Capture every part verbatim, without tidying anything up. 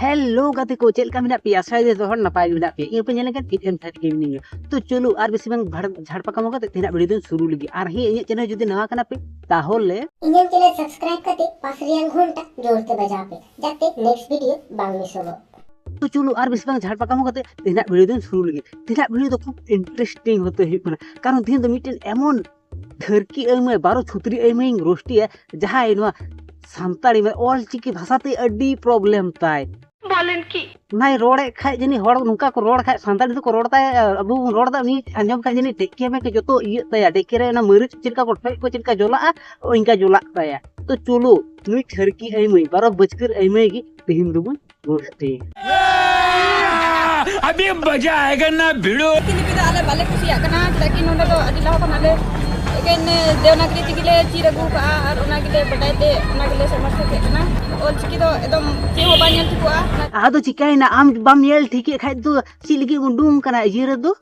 Hello ᱜᱟᱛᱮ ᱠᱚ, ᱪᱮᱫ ᱞᱮᱠᱟ ᱢᱮᱱᱟᱜ ᱯᱮᱭᱟ? ᱟᱥᱟᱭ ᱡᱚᱛᱚ ᱦᱚᱲ ᱱᱟᱯᱟᱭ ᱜᱮ ᱢᱮᱱᱟᱜ ᱯᱮᱭᱟ᱾ ᱤᱧ ᱯᱮ ᱧᱮᱞ ᱞᱮᱠᱷᱟᱱ ᱯᱷᱤᱴ ᱮᱱᱰ ᱯᱷᱟᱭᱤᱱ ᱜᱮ ᱢᱤᱱᱟᱹᱧᱟ᱾ ᱛᱚ ᱪᱚᱞᱚ, ᱟᱨ ᱵᱮᱥᱤ ᱵᱟᱝ ᱵᱷᱟᱲ- ᱡᱷᱟᱲ ᱯᱟᱠᱟᱢ ᱠᱟᱛᱮ ᱛᱮᱦᱮᱧᱟᱜ ᱵᱷᱤᱰᱤᱭᱳ ᱫᱚᱧ ᱥᱩᱨᱩ ᱞᱮᱜᱮ᱾ ᱟᱨ ᱦᱮᱸ, ᱤᱧᱟᱹᱜ ᱪᱮᱱᱮᱞ ᱡᱩᱫᱤ ᱱᱟᱣᱟ ᱠᱟᱱᱟ ᱯᱮ, ᱛᱟᱦᱚᱞᱮ ᱤᱧᱟᱹᱜ ᱪᱮᱱᱮᱞ ᱥᱟᱵᱥᱠᱨᱟᱭᱤᱵ ᱠᱟᱛᱮ ᱯᱟᱥ ᱨᱮᱭᱟᱜ ᱜᱷᱚᱱᱴᱟ ᱡᱳᱨ ᱛᱮ ᱵᱟᱡᱟᱣ ᱯᱮ, ᱡᱟᱛᱮ ᱱᱮᱠᱥᱴ ᱵᱷᱤᱰᱤᱭᱳ ᱵᱟᱝ ᱢᱤᱥᱚᱜᱚᱜ᱾ ᱛᱚ ᱪᱚᱞᱚ, ᱟᱨ ᱵᱮᱥᱤ ᱵᱟᱝ ᱡᱷᱟᱲ ᱯᱟᱠᱟᱢ ᱠᱟᱛᱮ ᱛᱮᱦᱮᱧᱟᱜ ᱵᱷᱤᱰᱤᱭᱳ ᱫᱚᱧ ᱥᱩᱨᱩ ᱞᱮᱜᱮ᱾ ᱛᱮᱦᱮᱧᱟᱜ ᱵᱷᱤᱰᱤᱭᱳ ᱫᱚ ᱠᱷᱩᱵ ᱤᱱᱴᱟᱨᱮᱥᱴᱤᱝ ᱦᱚᱛᱮ ᱦᱩᱭᱩᱜ ᱠᱟᱱᱟ, ᱠᱟᱨᱚᱱ ᱛᱮᱦᱮᱧ ᱫᱚ ᱢᱤᱫᱴᱮᱱ ᱮᱢᱚᱱ ᱴᱷᱟᱹᱨᱠᱤ ᱟᱹᱭᱢᱟᱹᱭ, ᱵᱟᱨᱚ ᱪᱷᱩᱛᱨᱤ ᱟᱹᱭᱢᱟᱹᱭᱤᱧ ᱨᱳᱥᱴᱤᱭᱟ, ᱡᱟᱦᱟᱸᱭ ᱱᱚᱣᱟ ᱥᱟᱱᱛᱟᱲᱤ, ᱢᱟᱱᱮ ᱚᱞ ᱪᱤᱠᱤ ᱵᱷᱟᱥᱟᱛᱮ ᱟᱹᱰᱤ ᱯᱨᱚᱵᱞᱮᱢ ᱛᱟᱭ᱾ ᱵᱚᱞᱮᱱ ᱠᱤ? ᱚᱱᱟᱭ ᱨᱚᱲᱮᱫ ᱠᱷᱟᱡ ᱡᱟᱹᱱᱤᱡ ᱦᱚᱲ ᱱᱚᱝᱠᱟ ᱠᱚ ᱨᱚᱲ ᱠᱷᱟᱡ, ᱥᱟᱱᱛᱟᱲᱤ ᱛᱮᱠᱚ ᱨᱚᱲ ᱛᱟᱭᱟ, ᱟᱵᱚ ᱵᱚᱱ ᱨᱚᱲ ᱫᱟ, ᱩᱱᱤ ᱟᱸᱡᱚᱢ ᱠᱷᱟᱡ ᱡᱟᱹᱱᱤᱡ ᱴᱮᱠᱮ ᱢᱮᱠᱮ ᱡᱚᱛᱚ ᱤᱭᱟᱹᱜ ᱛᱟᱭᱟ, ᱴᱮᱠᱮ ᱨᱮ ᱚᱱᱟ ᱢᱟᱹᱨᱤᱪ ᱪᱮᱫ ᱞᱮᱠᱟ ᱠᱚ ᱴᱷᱚᱡ ᱠᱚ ᱪᱮᱫ ᱞᱮᱠᱟ ᱡᱚᱞᱟᱜᱼᱟ, ᱚᱱᱠᱟ ᱡᱚᱞᱟᱜ ᱛᱟᱭᱟ᱾ ᱛᱚ ᱪᱚᱞᱚ, ᱱᱩᱭ ᱴᱷᱟᱹᱨᱠᱤ ᱟᱹᱭᱢᱟᱹᱭ, ᱵᱟᱨᱚ ᱵᱟᱹᱪᱠᱟᱹᱨ ᱟᱹᱭᱢᱟᱹᱭ ᱜᱮ ᱛᱮᱦᱮᱧ ᱫᱚᱵᱚᱱ ᱨᱳᱥᱴᱤᱝ᱾ अभी मजा आएगा ना भिड़ो। ᱞᱤᱯᱤ ᱫᱚ ᱟᱞᱮ ᱵᱟᱞᱮ ᱠᱩᱥᱤᱭᱟᱜ ᱠᱟᱱᱟ, ᱪᱮᱫᱟᱜ ᱠᱤ ᱱᱚᱸᱰᱮ ᱫᱚ ᱟᱹᱰᱤ ᱞᱟᱦᱟ ᱠᱷᱚᱱ ᱟᱞᱮ ᱮᱠᱮᱱ ᱫᱮᱵᱽᱱᱟᱜᱽᱨᱤ ᱛᱮᱜᱮ ᱞᱮ ᱪᱮᱫ ᱟᱹᱜᱩ ᱠᱟᱜᱼᱟ ᱟᱨ ᱚᱱᱟ ᱜᱮᱞᱮ ᱵᱟᱰᱟᱭ ᱛᱮ ᱚᱱᱟ ᱜᱮᱞᱮ ᱥᱚᱢᱚᱨᱛᱷᱚᱱ ᱮᱫ ᱠᱟᱱᱟ᱾ ᱚᱞ ᱪᱤᱠᱤ ᱫᱚ ᱮᱠᱫᱚᱢ ᱪᱮᱫ ᱦᱚᱸ ᱵᱟᱝ ᱧᱮᱞ ᱴᱷᱤᱠᱚᱜᱼᱟ᱾ ᱟᱫᱚ ᱪᱤᱠᱟᱹᱭᱮᱱᱟ, ᱟᱢ ᱵᱟᱢ ᱧᱮᱞ ᱴᱷᱤᱠᱮᱫ ᱠᱷᱟᱡ ᱫᱚ ᱪᱮᱫ ᱞᱟᱹᱜᱤᱫ ᱩᱰᱩᱝ ᱠᱟᱱᱟ ᱤᱭᱟᱹ ᱨᱮᱫᱚ,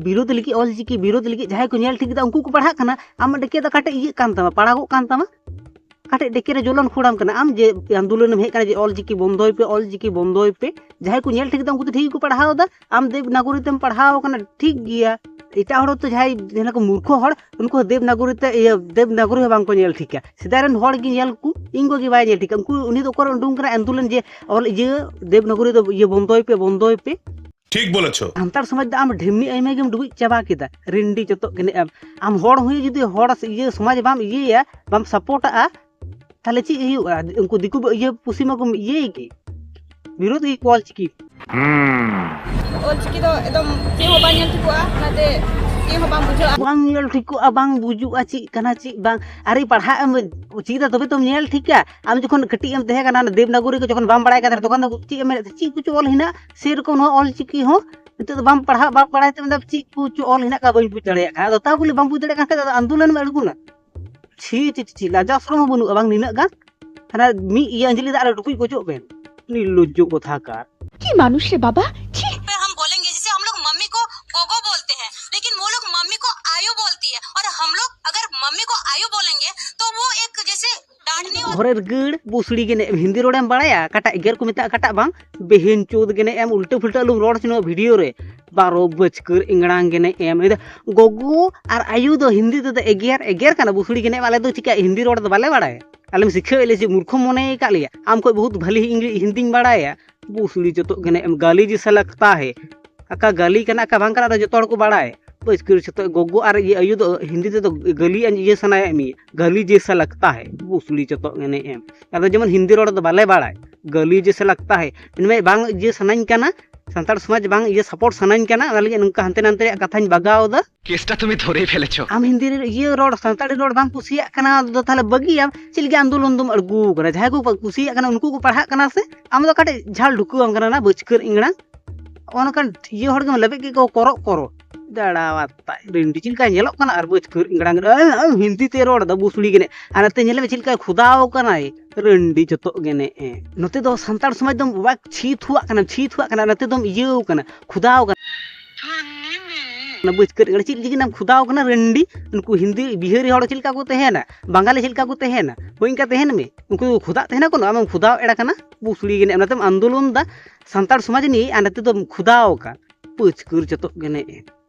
ᱵᱤᱨᱳᱫ ᱞᱟᱹᱜᱤᱫ, ᱚᱞ ᱪᱤᱠᱤ ᱵᱤᱨᱳᱫ ᱞᱟᱹᱜᱤᱫ? ᱡᱟᱦᱟᱸᱭ ᱠᱚ ᱧᱮᱞ ᱴᱷᱤᱠ ᱮᱫᱟ ᱩᱱᱠᱩ ᱠᱚ ᱯᱟᱲᱦᱟᱜ ᱠᱟᱱᱟ, ᱟᱢᱟᱜ ᱰᱮᱠᱮ ᱫᱚ ᱚᱠᱟᱴᱷᱮᱡ ᱤᱭᱟᱹᱜ ᱠᱟᱱ ᱛᱟᱢᱟ, ᱯᱟᱲᱟᱜᱚᱜ ᱠᱟᱱ ᱛᱟᱢᱟ? ᱠᱟᱹᱴᱤᱡ ᱰᱮᱠᱮ ᱨᱮ ᱡᱚᱞᱚᱱ ᱠᱷᱩᱲᱟᱢ ᱠᱟᱱᱟ᱾ ᱟᱢ ᱡᱮ ᱟᱱᱫᱳᱞᱚᱱ ᱮᱢ ᱦᱮᱡ ᱠᱟᱱᱟ ᱡᱮ ᱚᱞ ᱪᱤᱠᱤ ᱵᱚᱱᱫᱚᱭ ᱯᱮ, ᱚᱞ ᱪᱤᱠᱤ ᱵᱚᱱᱫᱚᱭ ᱯᱮ, ᱡᱟᱦᱟᱸᱭ ᱠᱚ ᱧᱮᱞ ᱴᱷᱤᱠ ᱮᱫᱟ ᱩᱱᱠᱩ ᱫᱚ ᱴᱷᱤᱠ ᱜᱮᱠᱚ ᱯᱟᱲᱦᱟᱣ ᱮᱫᱟ᱾ ᱟᱢ ᱫᱮᱵᱽᱱᱟᱜᱚᱨᱤ ᱛᱮᱢ ᱯᱟᱲᱦᱟᱣ ᱟᱠᱟᱱᱟ, ᱴᱷᱤᱠ ᱜᱮᱭᱟ᱾ ᱮᱴᱟᱜ ᱦᱚᱲ ᱛᱚ ᱡᱟᱦᱟᱸᱭ ᱡᱟᱦᱟᱸ ᱠᱚ ᱢᱩᱨᱠᱷᱚ ᱦᱚᱲ, ᱩᱱᱠᱩ ᱫᱮᱵᱽᱱᱟᱜᱚᱨᱤ ᱛᱮ, ᱤᱭᱟᱹ, ᱫᱮᱵᱽᱱᱟᱜᱚᱨᱤ ᱦᱚᱸ ᱵᱟᱝ ᱠᱚ ᱧᱮᱞ ᱴᱷᱤᱠᱟ᱾ ᱥᱮᱫᱟᱭ ᱨᱮᱱ ᱦᱚᱲ ᱜᱮ ᱧᱮᱞ ᱠᱚ, ᱤᱧ ᱜᱚ ᱜᱮ ᱵᱟᱭ ᱧᱮᱞ ᱴᱷᱤᱠᱟ᱾ ᱩᱱᱠᱩ, ᱩᱱᱤ ᱫᱚ ᱚᱠᱟᱨᱮ ᱩᱰᱩᱝ ᱠᱟᱱᱟ ᱟᱱᱫᱳᱞᱚᱱ ᱡᱮ ᱚᱞ ᱤᱭᱟᱹ ᱫᱮᱵᱽᱱᱟᱜᱚᱨᱤ ᱫᱚ ᱤᱭᱟᱹ ᱵᱚᱱᱫᱚᱭ ᱯᱮ, ᱵᱚᱱᱫᱚᱭ ᱯᱮ? ᱴᱷᱤᱠ ᱵᱚᱞᱮᱪᱷᱚ᱾ ᱥᱟᱱᱛᱟᱲ ᱥᱚᱢᱟᱡᱽ ᱫᱚ ᱟᱢ ᱰᱷᱤᱢᱱᱤ ᱟᱭᱢᱟ ᱜᱮᱢ ᱰᱩᱵᱩᱡ ᱪᱟᱵᱟ ᱠᱮᱫᱟ, ᱨᱤᱱᱰᱤ ᱪᱚᱛᱚᱜ ᱠᱮᱱᱮᱡ ᱟᱢ᱾ ᱟᱢ ᱦᱚᱲ ᱦᱩᱭ ᱡᱩᱫᱤ ᱦᱚᱲ ᱤᱭᱟᱹ ᱥᱚᱢᱟᱡᱽ ᱵᱟᱢ ᱤᱭᱟᱹᱭᱟ, ᱵᱟᱢ ᱥᱟᱯᱳᱨᱴᱟᱜᱼᱟ, ᱛᱟᱦᱞᱮ ᱪᱮᱫ ᱦᱩᱭᱩᱜᱼᱟ? ᱩᱱᱠᱩ ᱫᱤᱠᱩ ᱤᱭᱟᱹ ᱯᱩᱥᱤ ᱢᱟᱠᱚ ᱤᱭᱟᱹᱭ ᱜᱮ, ᱵᱤᱨᱳᱫ ᱜᱮ ᱚᱞ ᱪᱤᱠᱤ᱾ ᱚᱞ ᱪᱤᱠᱤ ᱫᱚ ᱮᱠᱫᱚᱢ ᱪᱮᱫ ᱦᱚᱸ ᱵᱟᱝ ᱧᱮᱞ ᱴᱷᱤᱠᱚᱜᱼᱟ, ᱚᱱᱟᱛᱮ ᱪᱮᱫ ᱦᱚᱸ ᱵᱟᱝ ᱵᱩᱡᱷᱟᱹᱜᱼᱟ᱾ ᱵᱟᱝ ᱧᱮᱞ ᱴᱷᱤᱠᱚᱜᱼᱟ, ᱵᱟᱝ ᱵᱩᱡᱩᱜᱼᱟ ᱪᱮᱫ ᱠᱟᱱᱟ ᱪᱮᱫ ᱵᱟᱝ᱾ ᱟᱨᱮ ᱯᱟᱲᱦᱟᱜ ᱮᱢ ᱪᱮᱫᱟ ᱛᱚᱵᱮ ᱛᱚᱢ ᱧᱮᱞ ᱴᱷᱤᱠᱟ᱾ ᱟᱢ ᱡᱚᱠᱷᱚᱱ ᱠᱟᱹᱴᱤᱡ ᱮᱢ ᱛᱟᱦᱮᱸ ᱠᱟᱱᱟ, ᱚᱱᱟ ᱫᱮᱵᱽᱱᱟᱜᱚᱨᱤ ᱠᱚ ᱡᱚᱠᱷᱚᱱ ᱵᱟᱢ ᱵᱟᱲᱟᱭ ᱠᱟᱱ ᱛᱟᱦᱮᱸᱱᱟ, ᱛᱚᱠᱷᱚᱱ ᱫᱚ ᱪᱮᱫ ᱮᱢ ᱢᱮᱱᱮᱫ ᱛᱟᱦᱮᱸᱫ, ᱪᱮᱫ ᱠᱚᱪᱚ ᱚᱞ ᱦᱮᱱᱟᱜ, ᱥᱮᱨᱚᱠᱚᱢ ᱱᱚᱣᱟ ᱚᱞ ᱪᱤᱠᱤ ᱦᱚᱸ ᱱᱤᱛᱚᱜ ᱫᱚ ᱵᱟᱢ ᱯᱟᱲᱦᱟᱜ, ᱵᱟᱢ ᱵᱟᱲᱟᱭ ᱛᱮ ᱢᱮᱱᱫᱟ ᱪᱮᱫ ᱠᱚᱪᱚ ᱚᱞ ᱦᱮᱱᱟᱜ ᱠᱟ ᱵᱟᱹᱧ ᱵᱩᱡᱽ ᱫᱟᱲᱮᱭᱟᱜ ᱠᱟᱱᱟ᱾ ᱟᱫᱚ ᱛᱟᱣ ᱵᱚᱞᱮ ᱵᱟᱢ ᱵᱩᱡᱽ ᱫᱟᱲᱮᱭᱟᱜ ᱠᱟᱱ ᱠᱷᱟᱡ ᱫᱚ ᱟᱫᱚ ᱟᱱᱫᱳᱞᱚᱱ ᱮᱢ ᱟᱬᱜᱚᱱᱟ᱾ ᱪᱷᱤ, ᱪᱷᱤ, ᱪᱷᱤ, ᱪᱷᱤ, ᱞᱟᱡᱟ ᱥᱚᱨᱚᱢ ᱦᱚᱸ ᱵᱟᱹᱱᱩᱜᱼᱟ ᱵᱟᱝ ᱱᱤᱱᱟᱹᱜ ᱜᱟᱱ? ᱦᱟᱱᱟ ᱢᱤᱫ ᱤᱭᱟᱹ ᱟᱸᱡᱽᱞᱤ ᱫᱟᱜ ᱨᱮ ᱰᱩᱵᱩᱡ ᱜᱚᱡᱚᱜ ᱵᱮᱱ᱾ ᱱᱤᱨᱞᱚᱡᱽᱡᱚ ᱠᱚᱛᱷᱟᱠᱟᱨ᱾ কি মানুষ রে বাবা, ছি। पे हम बोलेंगे, जैसे हम लोग मम्मी को गोगो बोलते हैं, लेकिन वो लोग मम्मी को आयो बोलती है, और हम लोग अगर मम्मी को आयु बोलेंगे तो वो एक जैसे डांटने वाला घोरेर गीड़ बुसड़ी ᱜᱮᱱᱮ ᱮᱢ ᱦᱤᱱᱫᱤ ᱨᱚᱲᱮᱢ ᱵᱟᱲᱟᱭᱟ? ᱚᱠᱟᱴᱟᱜ ᱮᱜᱮᱨ ᱠᱚ ᱢᱮᱛᱟᱜᱼᱟ, ᱚᱠᱟᱴᱟᱜ ᱵᱟᱝ? ᱵᱮᱦᱤᱱ ᱪᱳᱫ ᱜᱮᱱᱮ ᱮᱢ, ᱩᱞᱴᱟᱹ ᱯᱷᱩᱞᱴᱟᱹ ᱟᱞᱚᱢ ᱨᱚᱲ ᱥᱮ ᱱᱚᱣᱟ ᱵᱷᱤᱰᱤᱭᱳ ᱨᱮ᱾ ᱵᱟᱨᱚ ᱵᱟᱹᱪᱠᱟᱹᱨ ᱤᱝᱲᱟᱝ ᱜᱮᱱᱮ ᱮᱢ᱾ ᱮᱫᱟ ᱜᱚᱜᱚ ᱟᱨ ᱟᱭᱩ ᱫᱚ ᱦᱤᱱᱫᱤ ᱛᱮᱫᱚ ᱮᱜᱮᱨ, ᱮᱜᱮᱨ ᱠᱟᱱᱟ ᱵᱩᱥᱲᱤ ᱜᱮᱱᱮ ᱮᱢ᱾ ᱟᱞᱮ ᱫᱚ ᱪᱤᱠᱟ ᱦᱤᱱᱫᱤ ᱨᱚᱲ ᱫᱚ ᱵᱟᱞᱮ ᱵᱟᱲᱟᱭᱟ? ᱟᱞᱮᱢ ᱥᱤᱠᱷᱟᱹᱣ ᱮᱫ ᱞᱮ ᱪᱮᱫ? ᱢᱩᱨᱠᱷᱚᱢ ᱢᱚᱱᱮ ᱟᱠᱟᱫ ᱞᱮᱭᱟ? ᱟᱢ ᱠᱷᱚᱡ ᱵᱚᱦᱩᱛ ᱵᱷᱟᱞᱤ ᱤᱝᱞᱤ-, ᱦᱤᱱᱫᱤᱧ ᱵᱟᱲᱟᱭᱟ᱾ ᱵᱩᱥᱲᱤ ᱪᱚᱛᱚᱜ ᱜᱮᱱᱮ ᱮᱢ, ᱜᱟᱞᱤ ᱡᱮᱥᱟ ᱞᱟᱜᱽᱛᱟ ᱦᱮ᱾ ᱟᱠᱟ ᱜᱟᱹᱞᱤ ᱠᱟᱱᱟ, ᱟᱠᱟ ᱵᱟᱝ ᱠᱟᱱᱟ, ᱟᱫᱚ ᱡᱚᱛᱚ ᱦᱚᱲ ᱠᱚ ᱵᱟᱲᱟᱭ᱾ ᱵᱟᱹᱪᱠᱟᱹᱨ ᱪᱚᱛᱚᱜ ᱜᱚᱜᱚ ᱟᱨ ᱤᱭᱟᱹ ᱟᱭᱳ ᱫᱚ ᱦᱤᱱᱫᱤ ᱛᱮᱫᱚ ᱜᱟᱹᱞᱤ ᱤᱭᱟᱹ ᱥᱟᱱᱟᱭᱮᱫ ᱢᱮᱭᱟ, ᱜᱟᱹᱞᱤ ᱡᱮᱥᱟ ᱞᱟᱜᱽᱛᱟ ᱦᱮ, ᱵᱩᱥᱲᱤ ᱪᱚᱛᱚᱜ ᱜᱮᱱᱮ ᱮᱢ᱾ ᱟᱫᱚ ᱡᱮᱢᱚᱱ ᱦᱤᱱᱫᱤ ᱨᱚᱲ ᱫᱚ ᱵᱟᱞᱮ ᱵᱟᱲᱟᱭ, ᱜᱟᱹᱞᱤ ᱡᱮᱥᱟ ᱞᱟᱜᱽᱛᱟ ᱦᱮ, ᱢᱮᱱᱢᱮ ᱵᱟᱝ ᱤᱭᱟᱹ ᱥᱟᱱᱟᱧ ᱠᱟᱱᱟ, ᱥᱟᱱᱛᱟᱲ ᱥᱚᱢᱟᱡᱽ ᱵᱟᱝ ᱤᱭᱟᱹ ᱥᱟᱯᱳᱨᱴ ᱥᱟᱱᱟᱧ ᱠᱟᱱᱟ, ᱚᱱᱟ ᱞᱟᱹᱜᱤᱫ ᱱᱚᱝᱠᱟ ᱦᱟᱱᱛᱮ ᱱᱟᱱᱛᱮ ᱨᱮᱭᱟᱜ ᱠᱟᱛᱷᱟᱧ ᱵᱟᱜᱟᱣ ᱮᱫᱟ᱾ কেসটা তুমি ধরেই ফেলেছো। ᱟᱢ ᱦᱤᱱᱫᱤ ᱨᱮ ᱤᱭᱟᱹ ᱨᱚᱲ, ᱥᱟᱱᱛᱟᱲᱤ ᱨᱚᱲ ᱵᱟᱢ ᱠᱩᱥᱤᱭᱟᱜ ᱠᱟᱱᱟ, ᱟᱫᱚ ᱛᱟᱦᱞᱮ ᱵᱟᱹᱜᱤᱭᱟᱢ᱾ ᱪᱮᱫ ᱞᱟᱹᱜᱤᱫ ᱟᱱᱫᱳᱞᱚᱱ ᱫᱚᱢ ᱟᱬᱜᱩ ᱠᱟᱱᱟ? ᱡᱟᱦᱟᱸᱭ ᱠᱚ ᱠᱩᱥᱤᱭᱟᱜ ᱠᱟᱱᱟ ᱩᱱᱠᱩ ᱠᱚ ᱯᱟᱲᱦᱟᱜ ᱠᱟᱱᱟ ᱥᱮ? ᱟᱢ ᱫᱚ ᱠᱟᱹᱴᱤᱡ ᱡᱷᱟᱞ ᱰᱷᱩᱠᱟᱹᱣᱟᱢ ᱠᱟᱱᱟ ᱱᱟ, ᱵᱟᱹᱪᱠᱟᱹᱨ ᱤᱝᱲᱟᱝ᱾ ᱚᱱᱠᱟᱱ ᱤᱭᱟᱹ ᱦᱚᱲ ᱜᱮᱢ ᱞᱮᱵᱮᱫ ᱠᱮᱫ ᱠᱚᱣᱟ ᱠᱚᱨᱚᱜ ᱠᱚᱨᱚᱜ᱾ ᱫᱟᱲᱟᱣᱟᱛᱟᱭ ᱨᱤᱱᱰᱤ ᱪᱮᱫ ᱞᱮᱠᱟᱭ ᱧᱮᱞᱚᱜ ᱠᱟᱱᱟ ᱟᱨ ᱵᱟᱹᱪᱠᱟᱹᱨ ᱤᱝᱲᱟᱝ ᱨᱮ, ᱟᱹ, ᱟᱹ, ᱦᱤᱱᱫᱤ ᱛᱮ ᱨᱚᱲ ᱮᱫᱟ ᱵᱩᱥᱲᱤ ᱜᱮᱱᱮ᱾ ᱟᱨ ᱱᱚᱛᱮ ᱧᱮᱞ ᱢᱮ ᱪᱮᱫ ᱞᱮᱠᱟᱭ ᱠᱷᱩᱫᱟᱣ ᱠᱟᱱᱟᱭ ᱨᱤᱱᱰᱤ ᱪᱚᱛᱚᱜ ᱜᱮᱱᱮ᱾ ᱱᱚᱛᱮ ᱫᱚ ᱥᱟᱱᱛᱟᱲ ᱥᱚᱢᱟᱡᱽ ᱫᱚᱢ ᱣᱟᱠ ᱪᱷᱤ ᱛᱷᱩᱣᱟᱜ ᱠᱟᱱᱟ, ᱪᱷᱤ ᱛᱷᱩᱣᱟᱜ ᱠᱟᱱᱟ, ᱱᱚᱛᱮ ᱫᱚᱢ ᱤᱭᱟᱹᱣ ᱠᱟᱱᱟ, ᱠᱷᱩᱫᱟᱣ ᱠᱟᱱᱟ᱾ ᱚᱱᱟ ᱵᱟᱹᱪᱠᱟᱹᱨ ᱤᱝᱲᱟᱝ ᱪᱮᱫ ᱞᱟᱹᱜᱤᱫ ᱮᱢ ᱠᱷᱩᱫᱟᱣ ᱠᱟᱱᱟ ᱨᱤᱱᱰᱤ? ᱩᱱᱠᱩ ᱦᱤᱱᱫᱤ ᱵᱤᱦᱟᱹᱨᱤ ᱦᱚᱲ ᱪᱮᱫ ᱞᱮᱠᱟ ᱠᱚ ᱛᱟᱦᱮᱱᱟ, ᱵᱟᱝᱜᱟᱞᱤ ᱪᱮᱫ ᱞᱮᱠᱟ ᱠᱚ ᱛᱟᱦᱮᱱᱟ, ᱦᱳᱭ ᱤᱱᱠᱟ ᱛᱟᱦᱮᱱ ᱢᱮ᱾ ᱩᱱᱠᱩ ᱠᱷᱩᱫᱟᱜ ᱛᱟᱦᱮᱱᱟ ᱠᱚ, ᱟᱢᱮᱢ ᱠᱷᱩᱫᱟᱣ ᱮᱲᱟ ᱠᱟᱱᱟ ᱵᱩᱥᱲᱤ ᱜᱮᱱᱮ᱾ ᱚᱱᱟᱛᱮᱢ ᱟᱱᱫᱳᱞᱚᱱ ᱫᱟ ᱥᱟᱱᱛᱟᱲ ᱥᱚᱢᱟᱡᱽ ᱱᱤᱭᱮ, ᱟᱨ ᱱᱚᱛᱮ ᱫᱚᱢ ᱠᱷᱩᱫᱟᱣ ᱟᱠᱟᱱ᱾ ᱯᱟᱹᱪᱠᱟᱹᱨ ᱪᱚᱛᱚᱜ ᱜᱮ ᱱᱮᱜᱼᱮ᱾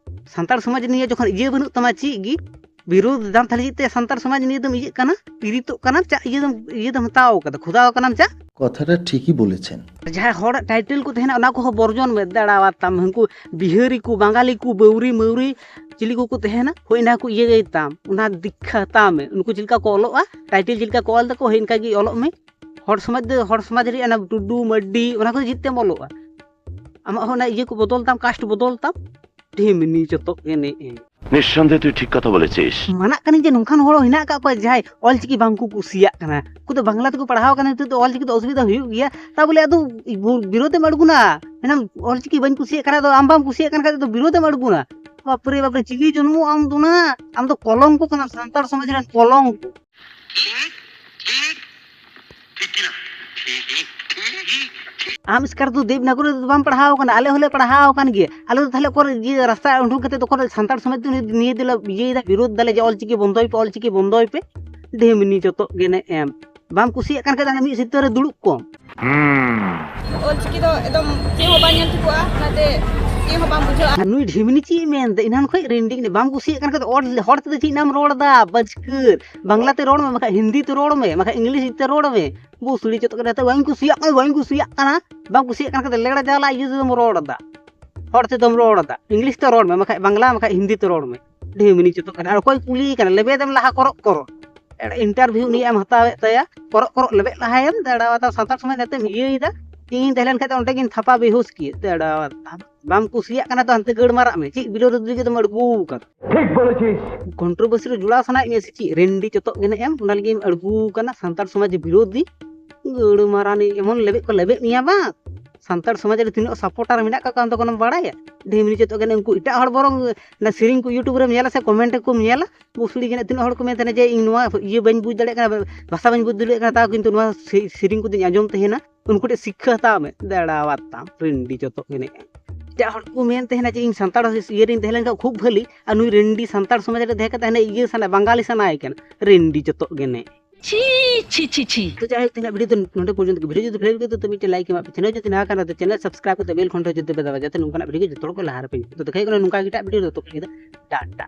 ᱥᱟᱱᱛᱟᱲ ᱥᱚᱢᱟᱡᱽ ᱱᱤᱭᱮ ᱡᱚᱠᱷᱚᱱ ᱤᱭᱟᱹ ᱵᱟᱹᱱᱩᱜ ᱛᱟᱢᱟ ᱪᱮᱫ ᱜᱮ, ᱵᱤᱨᱳᱫᱷ ᱫᱟᱢ, ᱛᱟᱦᱞᱮ ᱪᱮᱫ ᱛᱮ ᱥᱟᱱᱛᱟᱲ ᱥᱚᱢᱟᱡᱽ ᱱᱤᱭᱮ ᱫᱚᱢ ᱤᱭᱟᱹᱜ ᱠᱟᱱᱟ? ᱯᱤᱨᱤᱛᱚᱜ ᱠᱟᱱᱟᱢ, ᱪᱟ ᱤᱭᱟᱹ ᱫᱚᱢ, ᱤᱭᱟᱹ ᱫᱚᱢ ᱦᱟᱛᱟᱣ ᱠᱟᱫᱟ, ᱠᱷᱚᱫᱟᱣ ᱠᱟᱱᱟᱢ ᱪᱟ? কথাটা ঠিকই বলেছেন। ᱡᱟᱦᱟᱸᱭ ᱦᱚᱲᱟᱜ ᱴᱟᱭᱴᱮᱞ ᱠᱚ ᱛᱟᱦᱮᱱᱟ, ᱚᱱᱟ ᱠᱚᱦᱚᱸ ᱵᱚᱨᱡᱚᱱ ᱢᱮ, ᱫᱟᱲᱟᱣᱟᱛᱟᱢ᱾ ᱩᱱᱠᱩ ᱵᱤᱦᱟᱹᱨᱤ ᱠᱚ, ᱵᱟᱝᱜᱟᱞᱤ ᱠᱚ, ᱵᱟᱹᱣᱨᱤ ᱢᱟᱹᱣᱨᱤ ᱪᱤᱞᱤ ᱠᱚᱠᱚ ᱛᱟᱦᱮᱱᱟ, ᱦᱳᱭ ᱚᱱᱟ ᱠᱚ ᱤᱭᱟᱹᱭ ᱛᱟᱢ, ᱚᱱᱟ ᱫᱤᱠᱠᱷᱟ ᱦᱟᱛᱟᱣ ᱢᱮ᱾ ᱩᱱᱠᱩ ᱪᱮᱫ ᱞᱮᱠᱟ ᱠᱚ ᱚᱞᱚᱜᱼᱟ, ᱴᱟᱭᱴᱮᱞ ᱪᱮᱫ ᱞᱮᱠᱟ ᱠᱚ ᱚᱞ ᱫᱟᱠᱚ, ᱦᱳᱭ ᱚᱱᱠᱟ ᱜᱮ ᱚᱞᱚᱜ ᱢᱮ᱾ ᱦᱚᱲ ᱥᱚᱢᱟᱡᱽ ᱫᱚ, ᱦᱚᱲ ᱥᱚᱢᱟᱡᱽ ᱨᱮᱭᱟᱜ ᱚᱱᱟ ᱴᱩᱰᱩ, ᱢᱟᱹᱨᱰᱤ, ᱚᱱᱟ ᱠᱚ ᱪᱮᱫ ᱛᱮᱢ ᱚᱞᱚᱜᱼᱟ? ᱟᱢᱟᱜ ᱦᱚᱸ ᱚᱱᱟ ᱤᱭᱟᱹ ᱠᱚ ᱵᱚᱫᱚᱞ ᱛᱟᱢ, ᱠᱟᱥᱴ ᱵᱚᱫᱚᱞ ᱛᱟᱢ, ᱰᱷᱤᱢᱱᱤ ᱪᱚᱛᱚᱜ ᱜᱮ ᱱᱮᱜᱼᱮ᱾ নিঃসন্দেহে তুই ঠিক কথা বলেছিস। ᱢᱟᱱᱟᱜ ᱠᱟᱹᱱᱟᱹᱧ ᱡᱮ ᱱᱚᱝᱠᱟᱱ ᱦᱚᱲ ᱦᱚᱸ ᱦᱮᱱᱟᱜ ᱟᱠᱟᱫ ᱠᱚᱣᱟ ᱡᱟᱦᱟᱸᱭ ᱚᱞᱪᱤᱠᱤ ᱵᱟᱝ ᱠᱚ ᱠᱩᱥᱤᱭᱟᱜ ᱠᱟᱱᱟ᱾ ᱩᱱᱠᱩ ᱫᱚ ᱵᱟᱝᱞᱟ ᱛᱮᱠᱚ ᱯᱟᱲᱦᱟᱣ ᱠᱟᱱᱟ, ᱱᱤᱛᱚᱜ ᱫᱚ ᱚᱞᱪᱤᱠᱤ ᱫᱚ ᱚᱥᱩᱵᱤᱫᱷᱟ ᱦᱩᱭᱩᱜ ᱜᱮᱭᱟ᱾ ᱛᱟ ᱵᱚᱞᱮ ᱟᱫᱚ ᱵᱤᱨᱳᱫᱷ ᱮᱢ ᱟᱬᱜᱚᱱᱟ, ᱢᱮᱱᱟᱢ ᱚᱞᱪᱤᱠᱤ ᱵᱟᱹᱧ ᱠᱩᱥᱤᱭᱟᱜ ᱠᱟᱱᱟ, ᱟᱫᱚ ᱟᱢ ᱵᱟᱢ ᱠᱩᱥᱤᱭᱟᱜ ᱠᱟᱱ ᱠᱷᱟᱡ ᱫᱚ ᱵᱤᱨᱳᱫᱷ ᱮᱢ ᱟᱬᱜᱚᱱᱟ᱾ ᱵᱟᱯᱨᱮ ᱵᱟᱯᱨᱮ, ᱪᱤᱞᱤ ᱡᱚᱱᱢᱚ ᱟᱢ ᱫᱚ ᱱᱟ, ᱟᱢ ᱫᱚ ᱠᱚᱞᱚᱝᱠᱚ ᱠᱟᱱᱟᱢ, ᱥᱟᱱᱛᱟᱲ ᱥᱚᱢᱟᱡᱽ ᱨᱮᱱ ᱠᱚᱞᱚᱝᱠᱚ᱾ ᱟᱢ ᱮᱥᱠᱟᱨ ᱫᱚ ᱫᱮᱵᱽᱱᱟᱜᱚᱨᱤ ᱫᱚ ᱵᱟᱢ ᱯᱟᱲᱦᱟᱣ ᱟᱠᱟᱱᱟ, ᱟᱞᱮ ᱦᱚᱸᱞᱮ ᱯᱟᱲᱦᱟᱣ ᱟᱠᱟᱱ ᱜᱮᱭᱟ᱾ ᱟᱞᱮ ᱫᱚ ᱛᱟᱦᱞᱮ ᱚᱠᱚᱭ ᱤᱭᱟᱹ ᱨᱟᱥᱛᱟ ᱩᱰᱩᱠ ᱠᱟᱛᱮ ᱫᱚ ᱚᱠᱚᱭ ᱥᱟᱱᱛᱟᱲ ᱥᱚᱢᱟᱡᱽ ᱫᱚ ᱱᱤᱭᱟᱹ ᱫᱚᱞᱮ ᱤᱭᱟᱹᱭᱮᱫᱟ, ᱵᱤᱨᱳᱫᱷ ᱫᱟᱞᱮ ᱡᱮ ᱚᱞᱪᱤᱠᱤ ᱵᱚᱱᱫᱚᱭ ᱯᱮ, ᱚᱞᱪᱤᱠᱤ ᱵᱚᱱᱫᱚᱭ ᱯᱮ᱾ ᱰᱷᱤᱢᱱᱤ ᱡᱚᱛᱚ ᱜᱮ ᱱᱮ ᱮᱢ᱾ ᱵᱟᱢ ᱠᱩᱥᱤᱭᱟᱜ ᱠᱟᱱ ᱠᱷᱟᱡ ᱫᱚ ᱢᱤᱫ ᱥᱤᱛᱟᱹ ᱨᱮ ᱫᱩᱲᱩᱵ ᱠᱚᱢ᱾ ᱚᱞᱪᱤᱠᱤ ᱫᱚ ᱮᱠᱫᱚᱢ ᱪᱮᱫ ᱦᱚᱸ ᱵᱟᱝ ᱧᱮᱞ ᱴᱷᱤᱠᱚᱜᱼᱟ, ᱚᱱᱟᱛᱮ ᱪᱮᱫ ᱦᱚᱸ ᱵᱟᱝ ᱵᱩᱡᱷᱟᱹᱜᱼᱟ᱾ ᱟᱨ ᱱᱩᱭ ᱰᱷᱤᱢᱱᱤ ᱪᱮᱫ ᱮ ᱢᱮᱱᱫᱟ? ᱮᱱᱟᱱ ᱠᱷᱚᱡ ᱨᱮᱱᱰᱤ ᱠᱟᱱᱟ᱾ ᱵᱟᱢ ᱠᱩᱥᱤᱭᱟᱜ ᱠᱟᱱ ᱠᱷᱟᱡ ᱫᱚ ᱦᱚᱲ, ᱦᱚᱲ ᱛᱮᱫᱚ ᱪᱮᱫ ᱮᱢ ᱨᱚᱲ ᱮᱫᱟ? ᱵᱟᱹᱪᱠᱟᱹᱨ ᱵᱟᱝᱞᱟ ᱛᱮ ᱨᱚᱲ ᱢᱮ, ᱵᱟᱠᱷᱟᱡ ᱦᱤᱱᱫᱤ ᱛᱮ ᱨᱚᱲ ᱢᱮ, ᱵᱟᱠᱷᱟᱡ ᱤᱝᱞᱤᱥ ᱛᱮ ᱨᱚᱲ ᱢᱮ᱾ ᱵᱩᱥᱲᱤ ᱪᱚᱛᱚ ᱠᱟᱱᱟ, ᱵᱟᱹᱧ ᱠᱩᱥᱤᱭᱟᱜ ᱠᱟᱱᱟ, ᱵᱟᱹᱧ ᱠᱩᱥᱤᱭᱟᱜ ᱠᱟᱱᱟ᱾ ᱵᱟᱢ ᱠᱩᱥᱤᱭᱟᱜ ᱠᱟᱱ ᱠᱷᱟᱡ ᱫᱚ ᱞᱮᱲᱟ ᱡᱟᱣᱞᱟ ᱤᱭᱟᱹ ᱛᱮᱫᱚᱢ ᱨᱚᱲ ᱮᱫᱟ, ᱦᱚᱲ ᱛᱮᱫᱚᱢ ᱨᱚᱲ ᱮᱫᱟ᱾ ᱤᱝᱞᱤᱥ ᱛᱮ ᱨᱚᱲ ᱢᱮ, ᱵᱟᱠᱷᱟᱡ ᱵᱟᱝᱞᱟ, ᱵᱟᱠᱷᱟᱡ ᱦᱤᱱᱫᱤ ᱛᱮ ᱨᱚᱲ ᱢᱮ᱾ ᱰᱷᱤᱢᱱᱤ ᱪᱚᱛᱚ ᱠᱟᱱᱟ᱾ ᱟᱨ ᱚᱠᱚᱭ ᱠᱩᱞᱤᱭᱮ ᱠᱟᱱᱟ? ᱞᱮᱵᱮᱫ ᱮᱢ ᱞᱟᱦᱟ ᱠᱚᱨᱚᱜ ᱠᱚᱨᱚᱜ᱾ ᱤᱱᱴᱟᱨᱵᱷᱤᱭᱩ ᱩᱱᱤᱭᱟᱜ ᱮᱢ ᱦᱟᱛᱟᱣᱮᱫ ᱛᱟᱭᱟ, ᱠᱚᱨᱚᱜ ᱠᱚᱨᱚᱜ ᱞᱮᱵᱮᱫ ᱞᱟᱦᱟᱭᱮᱢ, ᱫᱟᱲᱟᱣᱟᱛᱟ ᱥᱟᱱᱛᱟᱲ ᱥᱚᱢᱟᱡᱽ ᱱᱟᱛᱮᱢ ᱤᱭᱟᱹᱭᱮᱫᱟ᱾ ᱤᱧ ᱛᱟᱦᱮᱸ ᱞᱮᱱ ᱠᱷᱟᱡ ᱫᱚ ᱚᱸᱰᱮ ᱜᱤᱧ ᱛᱷᱟᱯᱟ ᱵᱮᱦᱩᱥ ᱠᱮᱭᱟ᱾ ᱫᱟᱲᱟᱣᱟᱛᱟ ᱵᱟᱢ ᱠᱩᱥᱤᱭᱟᱜ ᱠᱟᱱᱟ ᱛᱚ ᱦᱟᱱᱛᱮ ᱜᱟᱹᱲ ᱢᱟᱨᱟᱜ ᱢᱮ᱾ ᱪᱮᱫ ᱵᱤᱨᱳᱫᱷ ᱞᱟᱹᱜᱤᱫ ᱮᱢ ᱟᱬᱜᱩ ᱟᱠᱟᱱᱟ? ᱴᱷᱤᱠ ᱵᱚᱞᱮᱪᱤᱥ᱾ ᱠᱚᱱᱴᱨᱳᱵᱷᱟᱨᱥᱤ ᱨᱮ ᱡᱚᱲᱟᱣ ᱥᱟᱱᱟᱭᱮᱫ ᱢᱮᱭᱟ ᱥᱮ ᱪᱮᱫ? ᱨᱮᱱᱰᱤ ᱪᱚᱛᱚᱜ ᱜᱮ ᱱᱮᱜ ᱮᱢ, ᱚᱱᱟ ᱞᱟᱹᱜᱤᱫ ᱮᱢ ᱟᱬᱜᱩ ᱟᱠᱟᱱᱟ ᱥᱟᱱᱛᱟᱲ ᱥᱚᱢᱟᱡᱽ ᱵᱤᱨᱳᱫᱷᱤ᱾ ᱜᱟᱹᱲ ᱢᱟᱨᱟᱱᱤ ᱮᱢᱚᱱ ᱞᱮᱵᱮᱫ ᱠᱚ ᱞᱮᱵᱮᱫ ᱢᱮᱭᱟ ᱵᱟᱝ᱾ ᱥᱟᱱᱛᱟᱲ ᱥᱚᱢᱟᱡᱽ ᱨᱮ ᱛᱤᱱᱟᱹᱜ ᱥᱟᱯᱳᱨᱴᱟᱨ ᱢᱮᱱᱟᱜ ᱠᱟᱜ ᱠᱚᱣᱟ ᱟᱢ ᱫᱚ ᱠᱳᱱᱳᱢ ᱵᱟᱲᱟᱭᱟ? ᱰᱷᱤᱢᱱᱤ ᱪᱚᱛᱚᱜ ᱜᱮ ᱩᱱᱠᱩ ᱮᱴᱟᱜ ᱦᱚᱲ ᱵᱚᱨᱚᱝ ᱚᱱᱟ ᱥᱮᱨᱮᱧ ᱠᱚ YouTube ᱨᱮᱢ ᱧᱮᱞᱟ ᱥᱮ ᱠᱚᱢᱮᱱᱴ ᱨᱮᱠᱚᱢ ᱧᱮᱞᱟ, ᱵᱩᱥᱲᱤ ᱜᱮ ᱛᱤᱱᱟᱹᱜ ᱦᱚᱲ ᱠᱚ ᱢᱮᱱ ᱛᱟᱦᱮᱱᱟ ᱡᱮ ᱤᱧ ᱱᱚᱣᱟ ᱤᱭᱟᱹ ᱵᱟᱹᱧ ᱵᱩᱡᱽ ᱫᱟᱲᱮᱭᱟᱜ ᱠᱟᱱᱟ, ᱵᱷᱟᱥᱟ ᱵᱟᱹᱧ ᱵᱩᱡᱽ ᱫᱟᱲᱮᱭᱟᱜ ᱠᱟᱱᱟ, ᱛᱟᱣ ᱠᱤᱱᱛᱩ ᱱᱚᱣᱟ ᱥᱮ-, ᱥᱮᱨᱮᱧ ᱠᱚᱫᱚᱧ ᱟᱸᱡᱚᱢ ᱛᱟᱦᱮᱱᱟ᱾ ᱩᱱᱠᱩ ᱴᱷᱮᱱ ᱥᱤᱠᱠᱷᱟ ᱦᱟᱛᱟᱣ ᱢᱮ᱾ ᱫᱟᱲᱟᱣᱟᱛᱟᱢ ᱨᱤᱱᱰᱤ ᱡᱚᱛᱚ ᱜᱮ ᱱᱮᱜᱼᱮ᱾ ᱮᱴᱟᱜ ᱦᱚᱲ ᱠᱚ ᱢᱮᱱ ᱛᱟᱦᱮᱱᱟ ᱡᱮ ᱤᱧ ᱥᱟᱱᱛᱟᱲ ᱤᱭᱟᱹ ᱨᱤᱧ ᱛᱟᱦᱮᱸ ᱞᱮᱱᱠᱷᱟᱱ ᱠᱷᱩᱵ ᱵᱷᱟᱹᱞᱤ, ᱟᱨ ᱱᱩᱭ ᱨᱤᱱᱰᱤ ᱥᱟᱱᱛᱟᱲ ᱥᱚᱢᱟᱡᱽ ᱨᱮ ᱛᱟᱦᱮᱸ ᱠᱟᱛᱮ ᱦᱟᱱᱮ ᱤᱭᱟᱹ ᱥᱟᱱᱟ, ᱵᱟᱝᱜᱟᱞᱤ ᱥᱟᱱᱟᱭᱮ ᱠᱟᱱᱟ᱾ ᱨᱤᱱᱰᱤ ᱡᱚᱛᱚ ᱜᱮ ᱱᱮᱜᱼᱮ᱾ ᱪᱷᱤ, ᱪᱷᱤ, ᱪᱷᱤ, ᱪᱷᱤ᱾ ᱛᱚ ᱡᱟᱭᱦᱳᱠ, ᱛᱮᱦᱮᱧᱟᱜ ᱵᱷᱤᱰᱤᱭᱳ ᱫᱚ ᱱᱚᱰᱮ ᱯᱚᱨᱡᱚᱱᱛᱚ ᱜᱮ᱾ ᱵᱷᱤᱰᱤᱭᱳ ᱡᱩᱫᱤ ᱵᱷᱟᱞᱮ ᱞᱟᱹᱜᱤᱫ ᱛᱚ ᱢᱤᱫᱴᱮᱱ ᱞᱟᱭᱤᱠ ᱮᱢᱟ ᱯᱮ, ᱪᱮᱱᱮᱞ ᱡᱩᱫᱤ ᱱᱟᱣᱟ ᱠᱟᱱᱟ ᱛᱚ ᱪᱮᱱᱮᱞ ᱥᱟᱵᱥᱠᱨᱟᱭᱤᱵ ᱠᱟᱛᱮ ᱵᱮᱞ ᱜᱷᱚᱱᱴᱟ ᱡᱩᱫᱤ ᱯᱮ ᱫᱟᱵᱟ, ᱡᱟᱛᱮ ᱱᱚᱝᱠᱟᱱᱟᱜ ᱵᱷᱤᱰᱤᱭᱳ ᱡᱚᱛᱚ ᱦᱚᱲ ᱠᱚ ᱞᱟᱦᱟ ᱨᱮᱯᱮ ᱧᱟᱢ᱾ ᱛᱚ ᱫᱮᱠᱷᱟᱭ ᱠᱟᱱᱟ ᱱᱚᱝᱠᱟ ᱜᱮ ᱮᱴᱟᱜ ᱵᱷᱤᱰᱤᱭᱳ ᱨᱮ, ᱛᱚᱛᱚ ᱠᱷᱚᱱ ᱫᱚ ᱴᱟᱴᱟ᱾